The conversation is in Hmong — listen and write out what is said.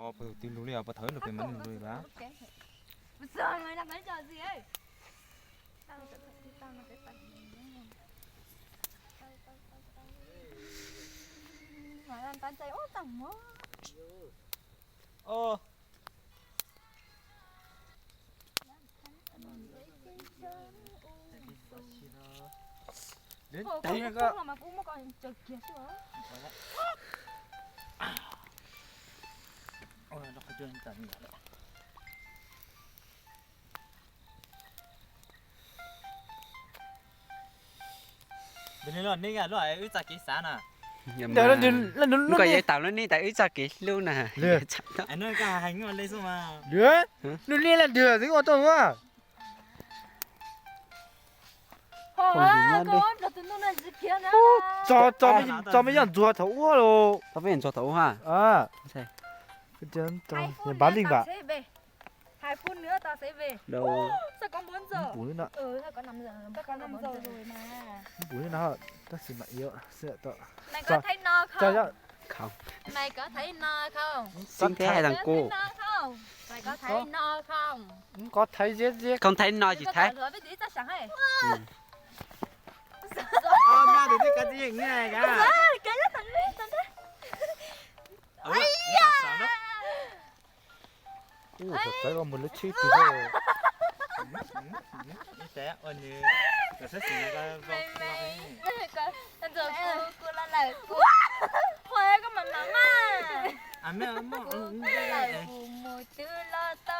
Pov thaum twg lug li os, pov thaum ib lug pem mas lug li as. Nws li los nej lub wb txoj kev xav na. Mus kom yawg tau lub nej tas wb txoj kev hlub na. Lwm, lwm li las dwg ua tau a. Tso, tso me yoj ntxuag thaum ub los. Tso me yoj ntxuag thaum ub ha. Npav leej vam. Pum li no, pum li no, tab sis mas ib, tso, tso, khoom, khoom thaiv no, khoom, khoom thaiv no tsis thaiv. Ua txawv ua mus lub tsheb twg.